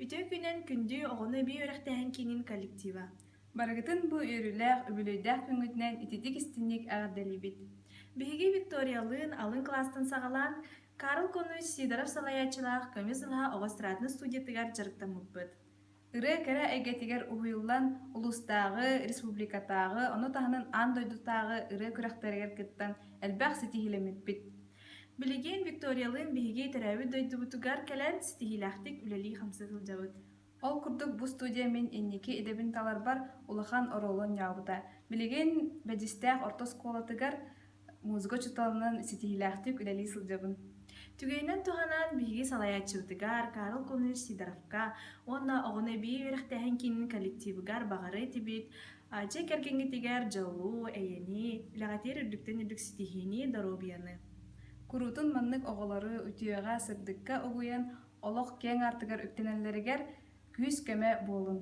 Үтүө күнүнэн күндү оҕону эбии үөрэхтээһин киинин коллектива. Барыгытын бу үөрүүлээх, үбүлүөйдээх күҥҥүтүнэн ититик истиҥник эҕэрдэлиибит. Биһиги Викториялыын алын кылаастан саҕалаан Карл Конович Сидоров салайааччылаах Көмүс ылаһа оҕо эстраднай студиятыгар дьарыктаммыппыт. Ырыа кэрэ эйгэтигэр уһуйуллан улуустааҕы, республикатааҕы, ону таһынан аан дойдутааҕы ырыа күрэхтэригэр кыттан элбэх ситиһиилэммиппит. Билигин Викториялыын биһиги төрөөбүт дойдубутугар кэлэн ситиһиилээхтик үлэлии-хамсыы сылдьабыт. Ол курдук бу студия мин инники идэбин таларбар улахан оруолу оонньообута. Билигин Бэдьистээх орто оскуолатыгар музыка учууталынан ситиһиилээхтик үлэлии сылдьабын. Түгэнинэн туһанан биһиги салайааччыбытыгар Карл Конович Сидоровка уонна оҕону эбии үөрэхтээһин киинин коллективыгар баҕарыы этибит, дьиэ кэргэҥҥитигэр дьолу, эйэни, үлэҕитигэр үрдүктэн үрдүк ситиһиини, доруобуйаны. Куруутун маннык оҕолору үтүөҕэ, сырдыкка угуйан олох киэҥ аартыгар үктэнэллэригэр күүс-көмө буолун.